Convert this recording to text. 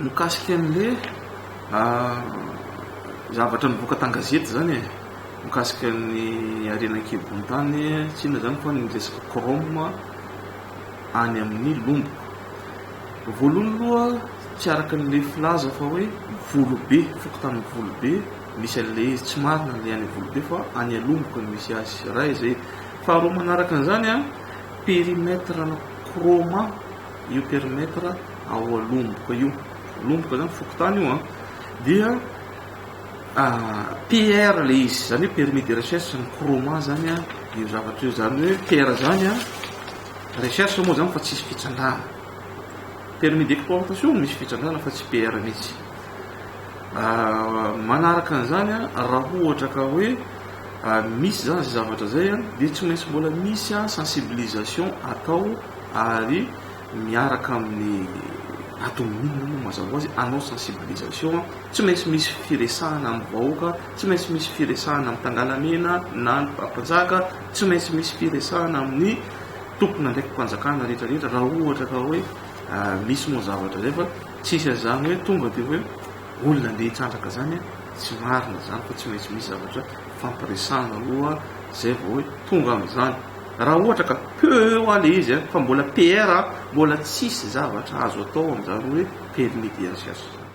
Mikasika an'le zavatra nivoaka tan-gazety zany e, mikasika ny harena an-kibon'ny tany, tsy inona zany fa ny resaka chrome any amin'ny lomboka. Voalohany aloha tsy araka an'le filaza fa hoe Volobe, fokontany Volobe misy an'le izy, tsy marina le any Volobe fa any Alomboka no misy azy, iray zay. Faharoa manaraka an'izany an, périmètre-na chrome io périmètre ao Alomboka io, Alomboka zany fokontany io an, dia PR le izy, zany hoe permis de recherche ny chroma zany an, io zavatra io, zany hoe PR zany an, recherche moa zany fa tsisy fitrandrahana, permis d'exploitation misy fitrandrahana fa tsy PR mihitsy. Manaraka an'izany an, raha ohatra ka hoe misy zany zay zavatra zay an, dia tsy maintsy mbola misy sensibilisation atao ary miaraka amin'ny ato amin'ny inona moa mazava ho azy hanao sensibilisation, tsy maintsy misy firesahana amin'ny vahoaka, tsy maintsy misy firesahana amin'ny tangalamena na ny mpampanjaka, tsy maintsy misy firesahana amin'ny tompon'andraiki-panjakana rehetra rehetra raha ohatra ka hoe misy moa zavatra izay fa tsisy an'izany hoe tonga dia hoe olona andeha hitrandraka izany tsy marina izany fa tsy maintsy misy zavatra fampiresahana aloha izay vao hoe tonga amin'izany. Raha ohatra ka PE hoa le izy fa mbola PR mbola tsisy zavatra azo atao amin'izany hoe permis de recherche.